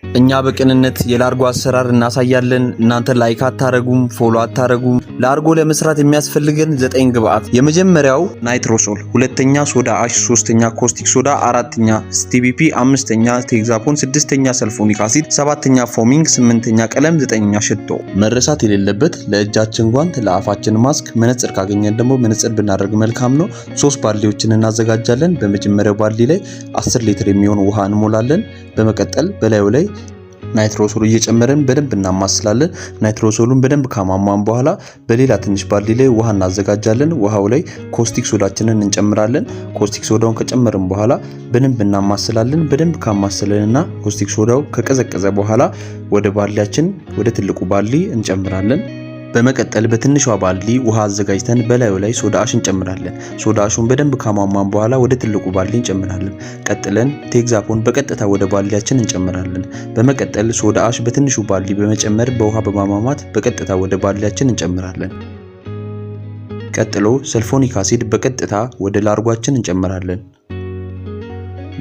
እኛ በቅንነት የላርጎ አሰራር እናሳያለን። እናንተ like አታረጉም፣ follow አታረጉም። ላርጎ ለመስራት የሚያስፈልገን ዘጠኝ ግብአት፣ የመጀመሪያው nitrosol፣ ሁለተኛ soda ash፣ ሶስተኛ caustic soda፣ አራተኛ STPP፣ አምስተኛ ቴግዛፖን፣ ስድስተኛ sulfonic acid፣ ሰባተኛ foaming፣ ስምንተኛ ቀለም፣ ዘጠነኛ ሽቶ። መረሳት የሌለበት ለእጃችን ጓንት፣ ለአፋችን ማስክ፣ መነጽር ካገኘን ደግሞ መነጽር ብናደርግ መልካም ነው። ሶስት ባልዲዎችን እናዘጋጃለን። በመጀመሪያው ባልዲ ላይ 10 ሊትር የሚሆን ውሃ እንሞላለን። በመቀጠል በላዩ ላይ nitrosol እየጨመርን በደንብ እናማስላለን። nitrosol ኡን በደንብ ካሟሟን በኋላ በሌላ ትንሽ ባልዲ ላይ ውሃ እናዘጋጃለን። ውሃው ላይ caustic soda ችንን እንጨምራለን። Caustic soda ውን ከጨመርን በኋላ በደንብ እናማስላለን። በደንብ ካማሰልንና caustic soda ው ከቀዘቀዘ በኋላ ወደ ባልዲያችን፣ ወደ ትልቁ ባልዲ እንጨምራለን። በመቀጠል በትንሿ ባልዲ ውሃ አዘጋጅተን በላዩ ላይ soda ash እንጨምራለን። Soda ash ኡን በደንብ ካሟሟን በኋላ ወደ ትልቁ ባልዲ እንጨምራለን። ቀጥለን ቴግዛፖን በቀጥታ ወደ ባልዲያችን እንጨምራለን። በመቀጠል soda ash በትንሹ ባልዲ በመጨመር በውሃ በማሟሟት በቀጥታ ወደ ባልዲያችን እንጨምራለን። ቀጥሎ sulfonic acid በቀጥታ ወደ ላርጓችን እንጨምራለን።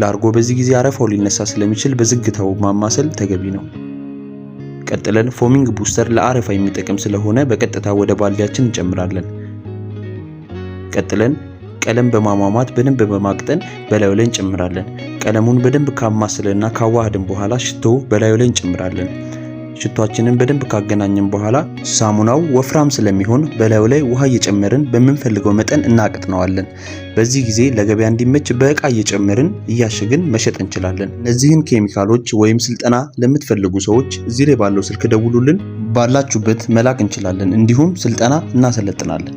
ላርጎ በዚህ ጊዜ አረፋው ሊነሳ ስለሚችል በዝግታው ማማሰል ተገቢ ነው። ቀጥለን foaming booster ለአረፋ የሚጠቅም ስለሆነ በቀጥታ ወደ ባልዲያችን እንጨምራለን። ቀጥለን ቀለም በማሟሟት በደንብ በማቅጠን በላዩ ላይ እንጨምራለን። ቀለሙን በደንብ ካማሰልንና ካዋሃድን በኋላ ሽቶ በላዩ ላይ እንጨምራለን። ሽቷችንን በደንብ ካገናኘን በኋላ ሳሙናው ወፍራም ስለሚሆን በላዩ ላይ ውሃ እየጨመርን በምንፈልገው መጠን እናቀጥነዋለን። በዚህ ጊዜ ለገበያ እንዲመች በእቃ እየጨመርን እያሸግን መሸጥ እንችላለን። እነዚህን ኬሚካሎች ወይም ስልጠና ለምትፈልጉ ሰዎች እዚህ ላይ ባለው ስልክ ደውሉልን። ባላችሁበት መላክ እንችላለን። እንዲሁም ስልጠና እናሰለጥናለን።